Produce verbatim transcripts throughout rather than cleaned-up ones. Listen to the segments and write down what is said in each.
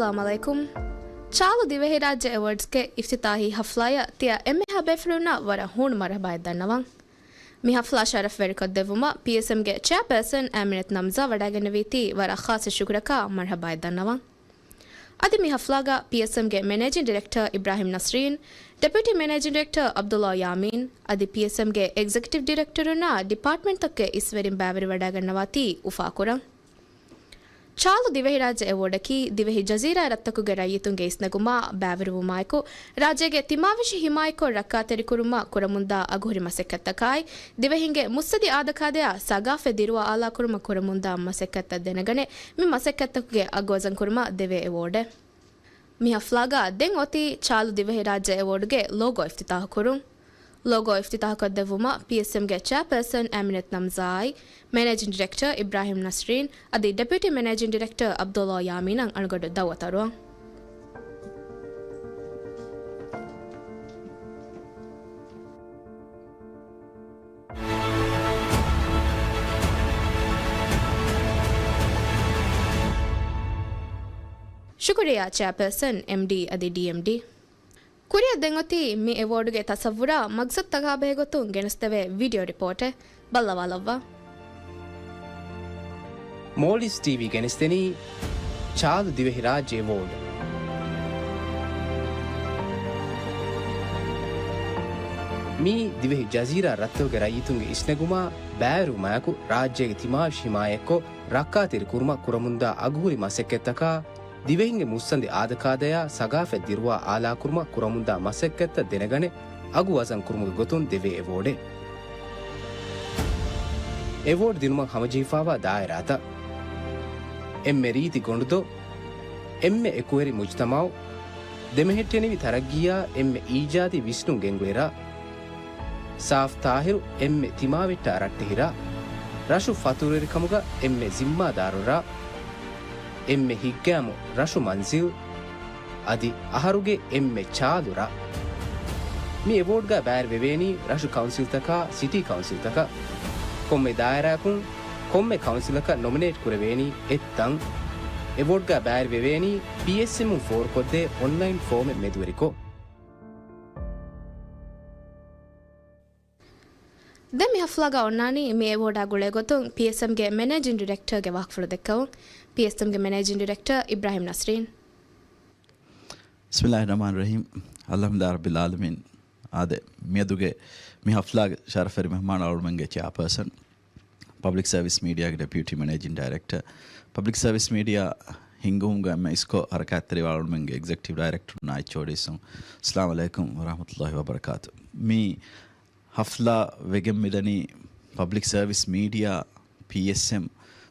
އައްސަލާމު ޢަލައިކުމް. ޗާލު ދިވެހިރާއްޖެ އެވޯޑްސްގެ އިފްތިތާހީ ޙަފްލާއަށް ތިޔަ އެންމެހާ ބޭފުޅުންނަށް ވަރަށް ހޫނު މަރުޙަބާއެއް ދަންނަވަން. މި ޙަފްލާ ޝަރަފްވެރިކޮށްދެއްވުމަށް ޕީއެސްއެމްގެ ޗެއާޕާސަން އާމިނަތު ނަމްޒާ ވަޑައިގެންނެވީތީ ވަރަށް ޚާއްޞަ ޝުކުރަކާ މަރުޙަބާއެއް ދަންނަވަން. އަދި މި ޙަފްލާގަ ޕީއެސްއެމްގެ މެނޭޖިން ޑިރެކްޓަރ އިބްރާހިމް ނަސްރީން، ޑެޕިއުޓީ މެނޭޖިން ޑިރެކްޓަރ ޢަބްދުﷲ ޔާމީން، އަދި ޕީއެސްއެމްގެ އެގްޒެކެޓިވް ޑިރެކްޓަރުންނާ ޑިޕާޓްމަންޓްތަކުގެ އިސްވެރިން ބައިވެރިވަޑައިގަންނަވާތީ އުފާކުރަން. ޗާލު ދިވެހިރާއްޖެ އެވޯޑަކީ ދިވެހި ޖަޒީރާ ރަށްތަކުގެ ރައްޔިތުންގެ އިސްނެގުމާ ބައިވެރިވުމާއެކު، ރާއްޖޭގެ ތިމާވެށި ހިމާޔަތްކޮށް ރައްކާތެރިކުރުމަށް ކުރަމުންދާ އަގުހުރި މަސައްކަތްތަކާއި، ދިވެހިންގެ މުއްސަދި އާދަކާދަޔާ ސަގާފަތް ދިރުވާ އާލާކުރުމަށް ކުރަމުންދާ މަސައްކަތްތައް ދެނެގަނެ، މި މަސައްކަތްތަކުގެ އަގު ވަޒަންކުރުމަށް ދެވޭ އެވޯޑެއް. މި ޙަފްލާގަ ދެން އޮތީ ޗާލު ދިވެހިރާއްޖެ އެވޯޑުގެ ލޯގޯ އިފްތިތާޙުކުރުން. ލޯގޯ އިފްތިތާޙުކޮށްދެއްވުމަށް ޕީއެސްއެމްގެ ޗެއާޕާސަން އާމިނަތު ނަމްޒާއާއި، މެނޭޖިން ޑިރެކްޓަރ އިބްރާހިމް ނަސްރީން އަދި ޑެޕިއުޓީ މެނޭޖިން ޑިރެކްޓަރ ޢަބްދުﷲ ޔާމީނަށް އަޅުގަނޑު ދަޢުވަތު އަރުވަން. ޝުކުރިއްޔާ ޗެއާޕާސަން، އެމްޑީ އަދި ޑީއެމްޑީ. ކުރިއަށް ދެން އޮތީ މި އެވޯޑުގެ ތަޞައްވުރާ މަގްޒަތުތަކާ ބެހޭގޮތުން ގެނެސްދެވޭ ވީޑިއޯ ރިޕޯޓެއް. ބައްލަވާލައްވާ. މޯލްޑިވްސް ޓީވީ ގެނެސްދެނީ ޗާލު ދިވެހިރާއްޖެ އެވޯޑް. މިއީ ދިވެހި ޖަޒީރާ ރަށްތަކުގެ ރައްޔިތުންގެ އިސްނެގުމާ ބައިވެރިވުމާއެކު، ރާއްޖޭގެ ތިމާވެށި ހިމާޔަތްކޮށް، ރައްކާތެރިކުރުމަށް ކުރަމުންދާ އަގުހުރި މަސައްކަތްތަކާ، ދިވެހިންގެ މުއްސަނދި އާދަކާދަޔާ ސަގާފަތް ދިރުވާ އާލާކުރުމަށް ކުރަމުންދާ މަސައްކަތްތައް ދެނެގަނެ، އަގު ވަޒަން ކުރުމުގެ ގޮތުން ދެވޭ އެވޯޑެއް. އެވޯޑް ދިނުމަށް ހަމަޖެހިފާވާ ދާއިރާތައް. އެންމެ ރީތި ގޮނޑުދޮށް، އެންމެ އެކުވެރި މުޖުތަމަޢު، ދެމެހެއްޓެނިވި ތަރައްގީއާ އެންމެ އީޖާދީ ވިސްނުން ގެންގުޅޭ ރަށް، ސާފް ޠާހިރު އެންމެ ތިމާވެއްޓާ ރައްޓެހި ރަށް، ރަށު ފަތުރުވެރިކަމުގަ އެންމެ ޒިންމާދާރު ރަށް، އެންމެ ހިތްގައިމު ރަށު މަންޒިލް، އަދި އަހަރުގެ އެންމެ ޗާލު ރަށް. މި އެވޯޑްގަ ބައިވެރިވެވޭނީ ރަށު ކައުންސިލްތަކާ ސިޓީ ކައުންސިލްތަކަށް. ކޮންމެ ދާއިރާއަކުން ކޮންމެ ކައުންސިލަކަށް ނޮމިނޭޓް ކުރެވޭނީ އެއްތަން. އެވޯޑްގަ ބައިވެރިވެވޭނީ ޕީއެސްއެމުން ފޯރުކޮށްދޭ އޮންލައިން ފޯމެއް މެދުވެރިކޮށް. ދެން މި ހަފްލާގަ އޮންނާނީ މި އެވޯޑާ ގުޅޭ ގޮތުން ޕީއެސްއެމްގެ މެނޭޖިން ޑިރެކްޓަރގެ ވާހަކަފުޅު ދެއްކެވުން. ޕީއެސްއެމްގެ މެނޭޖިން ޑިރެކްޓަރ އިބްރާހިމް ނަސްރީން. بسم الله الرحمن الرحيم. الحمد لله رب العالمين. އާދެ، މިއަދުގެ މި ހަފްލާގެ ޝަރަފްވެރި މެހްމާން އަޅުގަނޑުމެންގެ ޗެއާޕާސަން، ޕަބްލިކް ސަރވިސް މީޑިއާގެ ޑެޕިއުޓީ މެނޭޖިން ޑައިރެކްޓަރ، ޕަބްލިކް ސަރވިސް މީޑިއާ ހިންގުމުގެ އެންމެ އިސްކޮށް ހަރަކާތްތެރިވާ އަޅުގަނޑުމެންގެ އެގްޒެކެޓިވް ޑައިރެކްޓަރުންނާ އެޗްއޯޑީސުން. އައްސަލާމު ޢަލައިކުމް ވަރަޙްމަތުﷲ ވަބަރަކާތު. މި ހަފްލާ ވެގެން މިދަނީ ޕަބްލިކް ސަރވިސް މީޑިއާ، ޕީއެސްއެމް،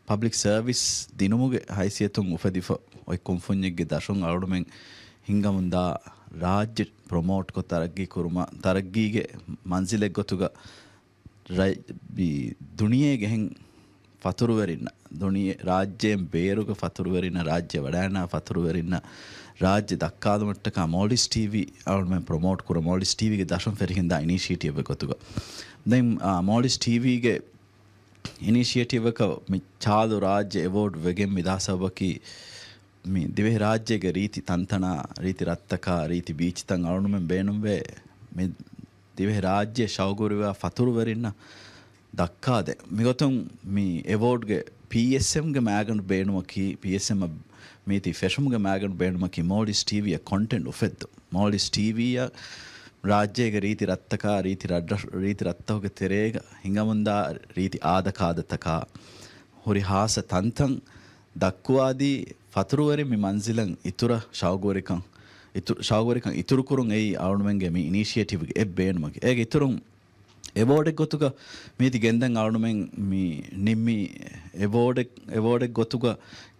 ޕަބްލިކް ސަރވިސް ދިނުމުގެ ހައިސިއްޔަތުން އުފެދިފަ އޮތް ކުންފުންޏެއްގެ ދަށުން އަޅުގަނޑުމެން ހިންގަމުންދާ ރާއްޖެ ޕްރޮމޯޓްކޮށް ތަރައްގީ ކުރުމަށް، ތަރައްގީގެ މަންޒިލެއްގޮތުގަ ރައް-، މި ދުނިޔޭގެ އެހެން ފަތުރުވެރިންނަށް، ދުނިޔެ ރާއްޖޭން ބޭރުގެ ފަތުރުވެރިންނަށް، ރާއްޖެ ވަޑައިނާ ފަތުރުވެރިންނަށް ރާއްޖެ ދައްކާލުމަށްޓަކާ މޯލްޑިވްސް ޓީވީ އަޅުގަނޑުމެން ޕްރޮމޯޓް ކުރަން، މޯލްޑިވްސް ޓީވީގެ ދަށުން ފެށިގެންދާ އިނީޝިއޭޓިވްއެއް ގޮތުގަ. ދެން، އާ، މޯލްޑިވްސް ޓީވީގެ އިނީޝިއޭޓިވްއަކަށް މި ޗާލު ރާއްޖެ އެވޯޑް ވެގެން މިދާ ސަބަބަކީ، މި ދިވެހިރާއްޖޭގެ ރީތި ތަންތަނާ، ރީތި ރަށްތަކާ، ރީތި ބީޗްތައް އަޅުގަނޑުމެން ބޭނުންވޭ މި ދިވެހިރާއްޖެ ޝައުގުވެރިވާ ފަތުރުވެރިންނަށް ދައްކާދޭ. މިގޮތުން މި އެވޯޑްގެ ޕީއެސްއެމްގެ މައިގަނޑު ބޭނުމަކީ، ޕީއެސްއެމްއަށް މީތި ފެށުމުގެ މައިގަނޑު ބޭނުމަކީ މޯލްޑިވްސް ޓީވީއަށް ކޮންޓެންޓް އުފެއްދުން. މޯލްޑިވްސް ޓީވީއަށް ރާއްޖޭގެ ރީތި ރަށްތަކާ، ރީތި ރަށް-، ރީތި ރަށްތަކުގެ ތެރޭގަ ހިނގަމުންދާ ރީތި އާދަކާދަތަކާ، ހުރި ހާއްސަ ތަންތަން ދައްކުވާދީ، ފަތުރުވެރިން މި މަންޒިލަށް އިތުރަށް ޝައުގުވެރިކަން، އިތު-، ޝައުގުވެރިކަން އިތުރުކުރުން އެއީ އަޅުގަނޑުމެންގެ މި އިނީޝިއޭޓިވްގެ އެއް ބޭނުމަކީ. އޭގެ އިތުރުން އެވޯޑެއް ގޮތުގަ މީތި ގެންދަން އަޅުގަނޑުމެން މި ނިންމީ އެވޯޑެއް، އެވޯޑެއް ގޮތުގަ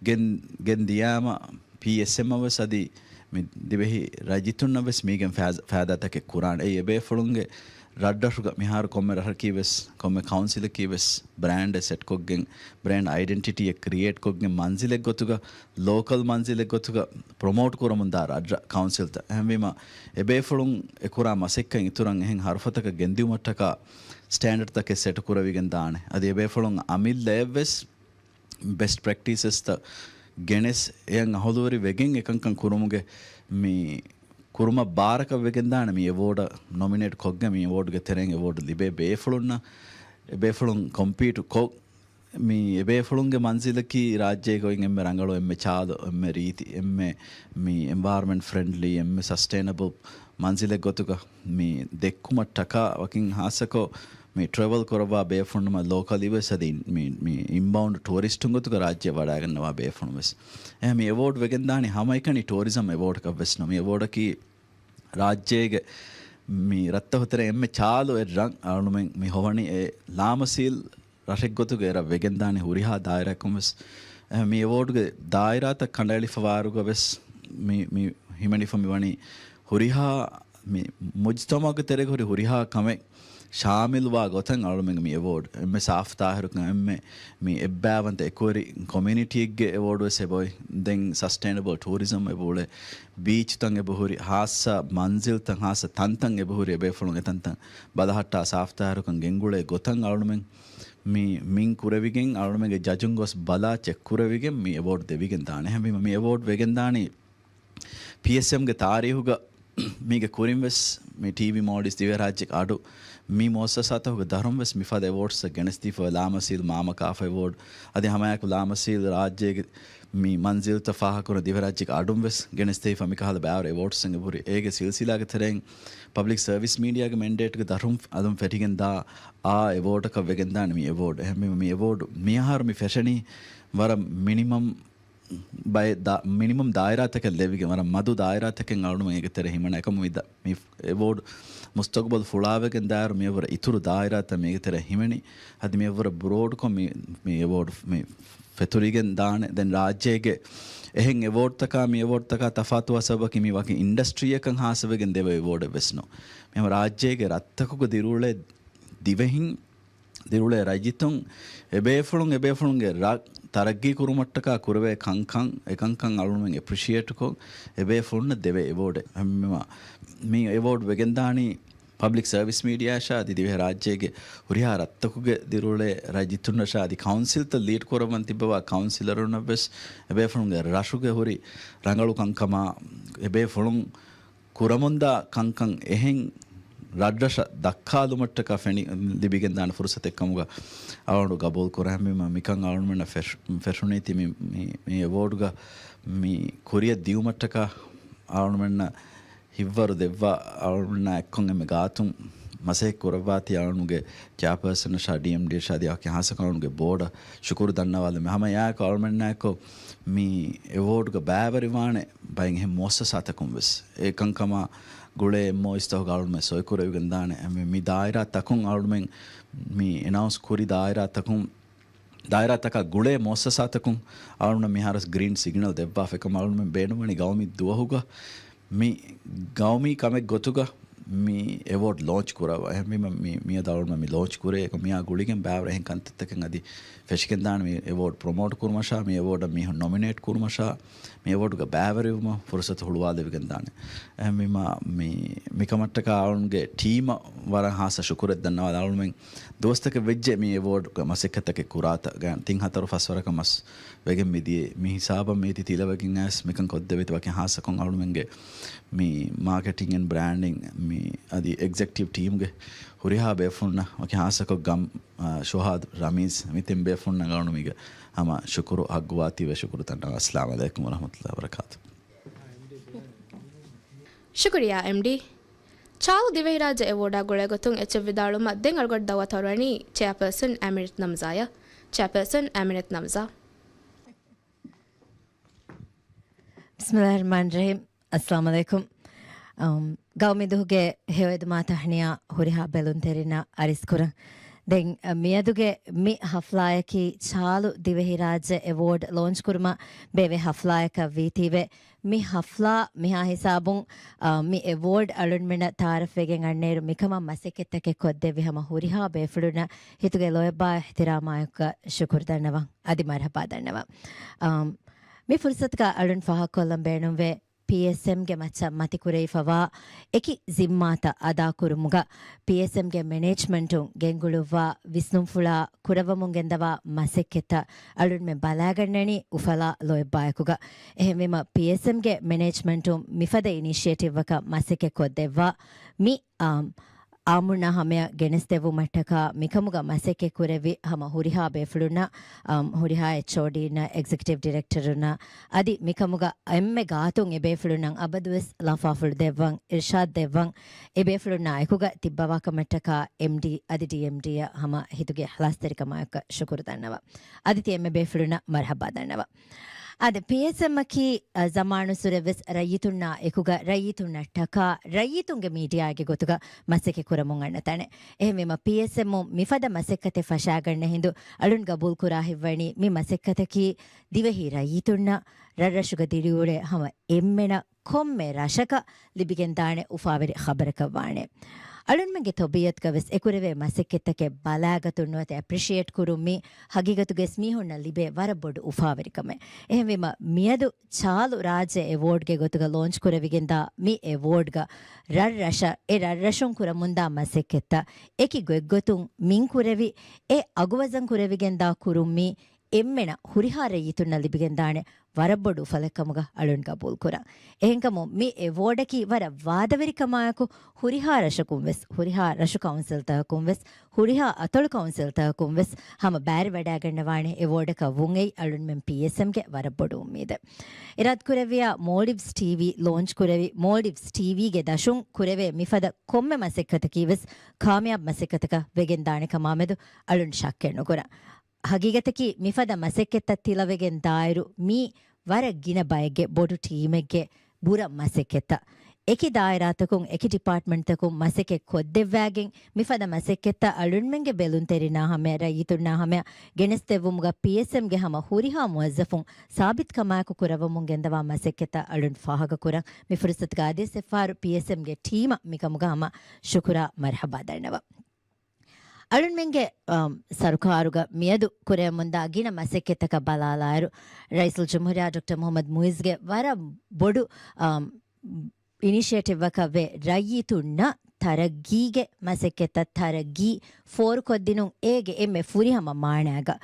ގެން، ގެން ދިޔާމަ ޕީއެސްއެމްއަށް ވެސް އަދި މި ދިވެހި ރައްޔިތުންނަށް ވެސް މީގެން ފައި-، ފައިދާތަކެއް ކުރާނެ. އެއީ އެބޭފުޅުންގެ ރަށްރަށުގަ މިހާރު ކޮންމެ ރަށަކީ ވެސް، ކޮންމެ ކައުންސިލަކީ ވެސް ބްރޭންޑެއް ސެޓްކޮށްގެން، ބްރޭންޑް އައިޑެންޓިޓީއެއް ކްރިއޭޓްކޮށްގެން މަންޒިލެއް ގޮތުގަ، ލޯކަލް މަންޒިލެއް ގޮތުގަ ޕްރޮމޯޓް ކުރަމުންދާ ރަށްރަށް ކައުންސިލްތައް. އެހެންވީމަ، އެބޭފުޅުން އެކުރާ މަސައްކަތް އިތުރަށް އެހެން ހަރުފަތަކަށް ގެންދިއުމަށްޓަކާ ސްޓޭންޑަޑްތަކެއް ސެޓް ކުރެވިގެން ދާނެ. އަދި އެބޭފުޅުން އަމިއްލައަށްވެސް ބެސްޓް ޕްރެކްޓިސަސްތައް ގެނެސް އެޔަށް އަހުލުވެރި ވެގެން އެކަންކަން ކުރުމުގެ މި ކުރުމަށް ބާރަކަށް ވެގެންދާނެ މި އެވޯޑަށް ނޮމިނޭޓް ކޮށްގެން މި އެވޯޑްގެ ތެރެއިން އެވޯޑް ލިބޭ ބޭފުޅުންނަށް. އެ ބޭފުޅުން ކޮމްޕީޓު ކޮށް މި އެބޭފުޅުންގެ މަންޒިލަކީ ރާއްޖޭގައި އޮތް އެންމެ ރަނގަޅު، އެންމެ ޗާލު، އެންމެ ރީތި، އެންމެ މި އެންވަޔަރަމެންޓް ފްރެންޑްލީ، އެންމެ ސަސްޓެއިނަބަލް މަންޒިލެއް ގޮތުގަ މި ދެއްކުމަށްޓަކާ ވަކިން ހާއްސަކޮށް މި ޓްރެވަލް ކުރައްވާ ބޭފުޅުން މަ ލޯކަލީ ވެސް އަދި މި، މި އިންބައުންޑް ޓޫރިސްޓުން ގޮތުގަ ރާއްޖެ ވަޑައިގަންނަވާ ބޭފުޅުން ވެސް. އެ މި އެވޯޑް ވެގެންދާނީ ހަމައެކަނި ޓޫރިޒަމް އެވޯޑަކަށް ވެސް ނޫން. މި އެވޯޑަކީ ރާއްޖޭގެ މި ރަށްތަކު ތެރޭ އެންމެ ޗާލު އެއް ރަށް އަޅުމެން މި ހޮވަނީ އެ ލާމަސީލް ރަށެއްގޮތުގަ އެރަށް ވެގެންދާނެ ހުރިހާ ދާއިރާއަކުން ވެސް. އެ، މި އެވޯޑްގެ ދާއިރާތައް ކަނޑައެޅިފަ ވާއިރުގަ ވެސް މި، މި ހިމެނިފަ މިވަނީ ހުރިހާ މި މުޖްތަމަޢުގެ ތެރޭގަ ހުރި ހުރިހާ ކަމެއް ޝާމިލްވާ ގޮތަށް އަޅުމެން މި އެވޯޑް. އެންމެ ސާފު ތާހިރުކަން، އެންމެ މި އެއްބައިވަންތަ އެކުވެރި ކޮމިއުނިޓީއެއްގެ އެވޯޑް ވެސް އެބައޮތް. ދެން ސަސްޓެއިނަބަލް ޓޫރިޒަމް އެބައުޅޭ، ބީޗްތައް އެބަހުރި، ހާއްސަ މަންޒިލްތައް، ހާއްސަ ތަންތަން އެބަހުރި، އެބޭފުޅުން އެތަންތަން ބަލަހައްޓާ ސާފު ތާހިރުކަން ގެންގުޅޭ ގޮތަށް އަޅުމެން މި މިން ކުރެވިގެން، އަޅުމެންގެ ޖަޖުން ގޮސް ބަލާ ޗެކް ކުރެވިގެން މި އެވޯޑް ދެވިގެން ދާނެ. އެހެންވީމަ މި އެވޯޑް ވެގެން ދާނީ ޕީއެސްއެމްގެ ތާރީހުގަ މީގެ ކުރިން ވެސް މި ޓީވީ މޯލްޑިވްސް ދިވެހިރާއްޖެ އަޑު މި މުއައްސަސާތަކުގެ ދަށުން ވެސް މިފަދަ އެވޯޑްސްއަށް ގެނެސްދީފަ އޮތް. ލާމަސީލް މާމަ ކާފަ އެވޯޑް އަދި ހަމައެއާއެކު ލާމަސީލް ރާއްޖޭގެ މި މަންޒިލްތައް ފާހަގަކުރަން ދިވެހިރާއްޖޭގެ އަޑުން ވެސް ގެނެސްދެވިފަ މިކަހަލަ ބައިވަރު އެވޯޑްސްއެއް އެބަހުރި. އޭގެ ސިލްސިލާގެ ތެރެއިން ޕަބްލިކް ސަރވިސް މީޑިއާގެ މެންޑޭޓްގެ ދަށުން އަލުން ފެށިގެން ދާ އާ އެވޯޑަކަށް ވެގެންދާނެ މި އެވޯޑް. އެހެންވީމަ މި އެވޯޑް މިއަހަރު މި ފެށެނީ ވަރަށް މިނިމަމް ބައެއް ދާ-، މިނިމަމް ދާއިރާތަކެއް ލެއްވިގެން ވަރަށް މަދު ދާއިރާތަކެއް އަޅުމެން އޭގެ ތެރެ ހިމެނޭ. އެކަމު މި ދަ-، މި އެވޯޑް މުސްތަގުބަލް ފުޅާވެގެން ދާއިރު މިއަށްވުރެ އިތުރު ދާއިރާތައް މީގެ ތެރެ ހިމެނި. އަދި މިއަށްވުރެ ބްރޯޑްކޮށް މި، މި އެވޯޑް މި ފެތުރިގެން ދާނެ. ދެން ރާއްޖޭގެ އެހެން އެވޯޑްތަކާ މި އެވޯޑްތަކާ ތަފާތުވާ ސަބަބަކީ މި ވަކި އިންޑަސްޓްރީއަކަށް ހާއްސަވެގެން ދެވޭ އެވޯޑެއް ވެސް ނޫން. މިހަމަ ރާއްޖޭގެ ރަށްތަކުގަ ދިރިއުޅޭ ދިވެހިން، ދިރިއުޅޭ ރައްޔިތުން، އެބޭފުޅުން އެބޭފުޅުންގެ ރަށް ތަރައްގީ ކުރުމަށްޓަކާ ކުރެވޭ ކަންކަން، އެކަންކަން އަޅުމެން އެޕްރިޝިއޭޓްކޮށް، އެބޭފުޅުންނަށް ދެވޭ އެވޯޑެއް. ހަމަ މި އެވޯޑް ވެގެންދާނީ ޕަބްލިކް ސަރވިސް މީޑިއާއަށާ އަދި ދިވެހިރާއްޖޭގެ ހުރިހާ ރަށްތަކުގެ ދިރިއުޅޭ ރައްޔިތުންނަށާ އަދި ކައުންސިލްތައް ލީޑް ކުރައްވަން ތިއްބަވާ ކައުންސިލަރުންނަށް ވެސް އެބޭފުޅުންގެ ރަށުގެ ހުރި ރަނގަޅު ކަންކަމާ އެބޭފުޅުން ކުރަމުންދާ ކަންކަން އެހެން ރަށްރަށަށް ދައްކާލުމަށްޓަކާ ފެނި-، ލިބިގެންދާނެ ފުރުސަތެއްކަމުގަ އަޅުގަނޑު ގަބޫލު ކުރަން. ހަމަ މިކަން އަޅުގަނޑުމެންނަށް ފެށު-، ފެށުނީތީ މި، މި، މި އެވޯޑްގަ މި ކުރިއަށް ދިއުމަށްޓަކާ އަޅުގަނޑުމެންނަށް ހިތްވަރު ދެއްވާ އަޅުގަނޑުމެންނާ އެއްކޮށް އެންމެ ގާތުން މަސައްކަތް ކުރައްވާތީ އަޅުގަނޑުގެ ޗެއާޕާސަނަށާ ޑީއެމްޑީއަށާ އަދި ވަކި ހާއްސަކޮށް އަޅުގަނޑުގެ ބޯޑަށް ޝުކުރު ދަންނަވާލަމެ. ހަމަ އެއާއެކު އަޅުގަނޑުމެންނާއެކު މި އެވޯޑްގަ ބައިވެރިވާނެ ބައެއް އެހެން މުއައްސަސާތަކުން ވެސް އެ ކަންކަމާ ގުޅޭ އެމްއޯއިއުތަކުގަ އަޅުގަނޑުމެން ސޮއިކުރެވިގެން ދާނެ. މި، މި ދާއިރާތަކުން އަޅުގަނޑުމެން މި އެނައުންސް ކުރި ދާއިރާތަކުން، ދާއިރާތަކާ ގުޅޭ މުއައްސަސާތަކުން އަޅުގަނޑަށް މިހާރު ގްރީން ސިގްނަލް ދެއްވާފަ. އެކަމަ އަޅުގަނޑުމެން ބޭނުންވަނީ ގައުމީ ދުވަހުގަ މި ގައުމީ ކަމެއް ގޮތުގަ މި އެވޯޑް ލޯންޗް ކުރައްވާ. އެހެންވީމަ މި، މިއަދު އަޅުގަނޑުމެން މި ލޯންޗް ކުރޭ. އެކަމަ މިއާ ގުޅިގެން ބައިވަރު އެހެން ކަންތައްތަކެއް އަދި ފެށިގެންދާނެ. މި އެވޯޑް ޕްރޮމޯޓް ކުރުމަށާ، މި އެވޯޑަށް މީހުން ނޮމިނޭޓް ކުރުމަށާ، މި އެވޯޑްގަ ބައިވެރިވުމަށް ފުރުސަތު ހުޅުވާލެވިގެންދާނެ. އެހެންވީމަ މި، މިކަމަށްޓަކާ އަޅުގަނޑުގެ ޓީމަށް ވަރަށް ހާއްސަ ޝުކުރެއް ދަންނަވާލަން. އަޅުގަނޑުމެން ދުވަސްތަކެއް ވެއްޖެ މި އެވޯޑްގަ މަސައްކަތްތަކެއް ކުރާތަ. ގާ-، ތިން ހަތަރު ފަސް ވަރަކަށް މަސް ވެގެން މިދިޔަ. މި ހިސާބަށް މީތި ތިލަވެގެން އައިސް މިކަން ކޮށްދެވޭތި. ވަކި ހާއްސަކޮށް އަޅުގަނޑުމެންގެ މި މާކެޓިން އެންޑް ބްރާންޑިން މި އަދި އެގްޒެކެޓިވް ޓީމްގެ ހުރިހާ ބޭފުޅުންނަށް ވަކި ހާއްސަކޮށް ގަމް، އާ، ޝުހާދް، ރަމީޒް މި ތިން ބޭފުޅުންނަށް އަޅުގަނޑު މީގެ ހަމަ ޝުކުރު ހައްގުވާތީވެ ޝުކުރު ދަންނަވާ. އައްސަލާމު ޢަލައިކުމް ވަރަޙްމަތުﷲ ވަބަރަކާތު. ޝުކުރިއްޔާ އެމްޑީ. ޗާލު ދިވެހިރާއްޖެ އެވޯޑާ ގުޅޭގޮތުން އެއްޗެއް ވިދާޅުވުމަށް ދެން އަޅުގަނޑު ދައުވަތު އަރުވަނީ ޗެއާޕާސަން އަމިނަތު ނަމްޒާއަށް. ޗެއާޕާސަން އަމިނަތު ނަމްޒާ. ބިސްމިﷲ ރަޙްމާނި ރަޙީމް. އައްސަލާމު ޢަލައިކުމް. އަމް، ގައުމީ ދުވަހުގެ ހެޔޮއެދުމާ ތަހްނިޔާ ހުރިހާ ބެލުންތެރިންނަށް އަރިސްކުރަން. ދެން، އަ، މިއަދުގެ މި ޙަފްލާއަކީ ޗާލު ދިވެހިރާއްޖެ އެވޯޑް ލޯންޗް ކުރުމަށް ބޭއްވި ޙަފްލާއަކަށް ވީތީވެ، މި ޙަފްލާ މިހާ ހިސާބުން، އަ، މި އެވޯޑް އަޅުންމެނަށް ތަޢާރަފްވެގެން އަންނައިރު މިކަމަށް މަސައްކަތްތަކެއް ކޮށްދެއްވި ހަމަ ހުރިހާ ބޭފުޅުންނަށް ހިތުގެ ލޯތްބާ އިޙްތިރާމާއެކުގަ ޝުކުރު ދަންނަވަން. އަދި މަރްޙަބާ ދަންނަވަން. އަމް، މި ފުރުޞަތުގަ އަޅުން ފާހަގަކޮށްލަން ބޭނުންވޭ، ޕީއެސްއެމްގެ މައްޗަށް މަތިކުރެވިފަވާ އެކި ޒިންމާތައް އަދާކުރުމުގަ ޕީއެސްއެމްގެ މެނޭޖްމަންޓުން ގެންގުޅުއްވާ ވިސްނުންފުޅާ ކުރައްވަމުން ގެންދަވާ މަސައްކަތްތައް އަޅުންމެން ބަލާގަންނަނީ އުފަލާ ލޯތްބާއެކުގަ. އެހެންވީމަ، ޕީއެސްއެމްގެ މެނޭޖްމަންޓުން މިފަދަ އިނިޝިއޭޓިވްއަކަށް މަސައްކަތް ކޮށްދެއްވާ މި، އާ، އާއްމުންނާ ހަމަޔަށް ގެނެސްދެއްވުމަށްޓަކާ މިކަމުގަ މަސައްކަތް ކުރެއްވި ހަމަ ހުރިހާ ބޭފުޅުންނަށް، އާ، ހުރިހާ އެޗްއޯޑީންނަށް، އެގްޒެކެޓިވް ޑިރެކްޓަރުންނަށް، އަދި މިކަމުގަ އެންމެ ގާތުން އެ ބޭފުޅުންނަށް އަބަދުވެސް ލަފާފުޅު ދެއްވަން، އިރްޝާދް ދެއްވަން، އެ ބޭފުޅުންނާ އެކުގަ ތިއްބަވާކަމަށްޓަކާ އެމްޑީ އަދި ޑީއެމްޑީއަށް ހަމަ ހިތުގެ އިޚްލާޞްތެރިކަމާއެކު ޝުކުރު ދަންނަވަން. އަދި ތި އެންމެ ބޭފުޅުންނަށް މަރުޙަބާ ދަންނަވަން. އާދެ، ޕީއެސްއެމްއަކީ، އަ، ޒަމާނުއްސުރެވެސް ރައްޔިތުންނާ އެކުގަ ރައްޔިތުންނަށްޓަކާ ރައްޔިތުންގެ މީޑިއާއެއްގެ ގޮތުގަ މަސައްކަތް ކުރަމުން އަންނަ ތަނެއް. އެހެންވީމަ، ޕީއެސްއެމުން މިފަދަ މަސައްކަތެއް ފަށާގަންނަ ހިނދު އަޅުން ގަބޫލު ކުރާ ހިތްވަނީ މި މަސައްކަތަކީ ދިވެހި ރައްޔިތުންނަށް ރަށްރަށުގަ ދިރިއުޅޭ ހަމަ އެންމެނަށް ކޮންމެ ރަށަކަށް ލިބިގެންދާނެ އުފާވެރި ޚަބަރަކަށް ވާނެ. އަޅުންމެންގެ ތަބީއަތުގަވެސް އެކުރެވޭ މަސައްކަތްތަކެއް ބަލާގަތުން ނުވަތަ އެޕްރިޝިއޭޓް ކުރުން މީ ހަގީގަތުގަވެސް މީހުންނަށް ލިބޭ ވަރަށް ބޮޑު އުފާވެރިކަމެއް. އެހެންވީމަ، މިއަދު ޗާލު ރާއްޖެ އެވޯޑްގެ ގޮތުގަ ލޯންޗް ކުރެވިގެންދާ މި އެވޯޑްގަ ރަށްރަށަށް އެ ރަށްރަށުން ކުރަމުންދާ މަސައްކަތްތައް އެކި ގޮތްގޮތުން މިން ކުރެވި، އެ އަގުވަޒަން ކުރެވިގެންދާ ކުރުން މީ އެންމެނަށް ހުރިހާ ރައްޔިތުންނަށް ލިބިގެންދާނެ ވަރަށް ބޮޑު އުފަލެއްކަމުގަ އަޅުން ގަބޫލުކުރަން. އެހެންކަމުން މި އެވޯޑަކީ ވަރަށް ވާދަވެރިކަމާއެކު ހުރިހާ ރަށަކުން ވެސް، ހުރިހާ ރަށު ކައުންސިލްތަކަކުން ވެސް، ހުރިހާ އަތޮޅު ކައުންސިލްތަކަކުން ވެސް ހަމަ ބައިވެރިވަޑައިގަންނަވާނެ އެވޯޑަކަށް ވުން އެއީ އަޅުންމެން ޕީއެސްއެމްގެ ވަރަށް ބޮޑު އުއްމީދެއް. އިރާދަކުރެއްވިޔާ މޯލްޑިވްސް ޓީވީ ލޯންޗް ކުރެވި، މޯލްޑިވްސް ޓީވީގެ ދަށުން ކުރެވޭ މިފަދަ ކޮންމެ މަސައްކަތަކީ ވެސް ކާމިޔާބު މަސައްކަތަކަށް ވެގެންދާނެ ކަމާމެދު އަޅުން ޝައްކެއް ނުކުރަން. ހަގީގަތަކީ މިފަދަ މަސައްކަތްތައް ތިލަވެގެން ދާއިރު މީ ވަރަށް ގިނަ ބައެއްގެ ބޮޑު ޓީމެއްގެ ބުރަ މަސައްކަތްތައް. އެކި ދާއިރާތަކުން، އެކި ޑިޕާޓްމަންޓްތަކުން މަސައްކަތް ކޮށްދެއްވާގެން މިފަދަ މަސައްކަތްތައް އަޅުންމެންގެ ބެލުންތެރިންނާ ހަމަޔަށް، ރައްޔިތުންނާ ހަމަޔަށް ގެނެސްދެއްވުމުގަ ޕީއެސްއެމްގެ ހަމަ ހުރިހާ މުވައްޒަފުން ސާބިތުކަމާއެކު ކުރައްވަމުން ގެންދަވާ މަސައްކަތްތައް އަޅުން ފާހަގަކުރަން. މި ފުރުސަތުގަ އަދިވެސް އެއްފަހަރު ޕީއެސްއެމްގެ ޓީމަށް މިކަމުގަ ހަމަ ޝުކުރާ މަރުޙަބާ ދަންނަވަން. އަޅުންމެންގެ، އަމް، ސަރުކާރުގަ މިއަދު ކުރެވެމުންދާ ގިނަ މަސައްކަތްތަކަށް ބަލާލާއިރު، ރައީސުލްޖުމްހޫރިއްޔާ ޑޮކްޓަރ މުޙައްމަދު މުޢިއްޒުގެ ވަރަށް ބޮޑު، އަމް، އިނިޝިއޭޓިވްއަކަށް ވެ، ރައްޔިތުންނަށް ތަރައްގީގެ މަސައްކަތްތައް، ތަރައްގީ ފޯރުކޮށްދިނުން އޭގެ އެންމެ ފުރިހަމަ މާނައިގަ،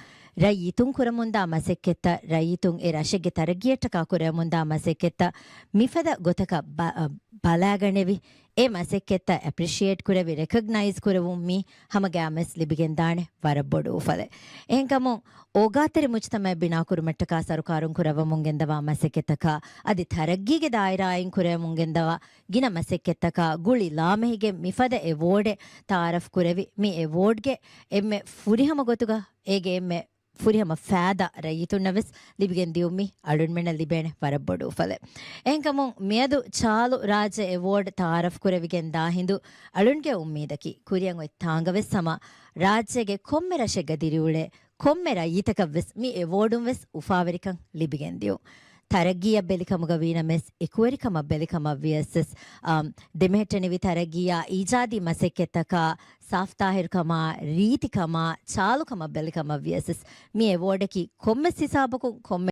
ރައްޔިތުން ކުރަމުންދާ މަސައްކަތްތައް، ރައްޔިތުން އެ ރަށެއްގެ ތަރައްގީއަށްޓަކާ ކުރެވެމުންދާ މަސައްކަތްތައް މިފަދަ ގޮތަކަށް ބަ-، ބަލާގަނެވި، އެ މަސައްކަތްތައް އެޕްރިޝިއޭޓް ކުރެވި، ރެކޮގްނައިޒް ކުރެވުން މީ ހަމަގައިމުވެސް ލިބިގެންދާނެ ވަރަށް ބޮޑު އުފަލެއް. އެހެންކަމުން، އޯގާތެރި މުޖްތަމަޢެއް ބިނާކުރުމަށްޓަކާ ސަރުކާރުން ކުރައްވަމުން ގެންދަވާ މަސައްކަތްތަކާ އަދި ތަރައްގީގެ ދާއިރާއިން ކުރެވެމުން ގެންދަވާ ގިނަ މަސައްކަތްތަކާ ގުޅި ލާމެހިގެން މިފަދަ އެ ވޯޑެއް ތައާރަފް ކުރެވި، މި އެ ވޯޑްގެ އެންމެ ފުރިހަމަ ގޮތުގަ އޭގެ އެންމެ ފުރިހަމަ ފައިދާ ރައްޔިތުންނަށް ވެސް ލިބިގެން ދިޔުން މީ އަޅުންމެންނަށް ލިބޭނެ ވަރަށް ބޮޑު އުފަލެއް. އެހެންކަމުން މިއަދު ޗާލު ރާއްޖެ އެވޯޑް ތައާރަފް ކުރެވިގެން ދާ ހިނދު އަޅުންގެ އުއްމީދަކީ ކުރިއަށް އޮތް ތާނގަ ވެސް ހަމަ ރާއްޖޭގެ ކޮންމެ ރަށެއްގަ ދިރިއުޅޭ ކޮންމެ ރައްޔިތަކަށް ވެސް މި އެވޯޑުން ވެސް އުފާވެރިކަން ލިބިގެން ދިޔުން. ތަރައްގީއަށް ބެލި ކަމުގަ ވީނަމަވެސް، އެކުވެރިކަމަށް ބެލި ކަމަށް ވިޔަސް ވެސް، އާ، ދެމެހެއްޓެނިވި ތަރައްގީއާ އީޖާދީ މަސައްކަތްތަކާ ސާފުތާހިރުކަމާ، ރީތިކަމާ، ޗާލުކަމަށް ބެލިކަމަށް ވިޔަސް ވެސް، މި އެވޯޑަކީ ކޮންމެސް ހިސާބަކުން ކޮންމެ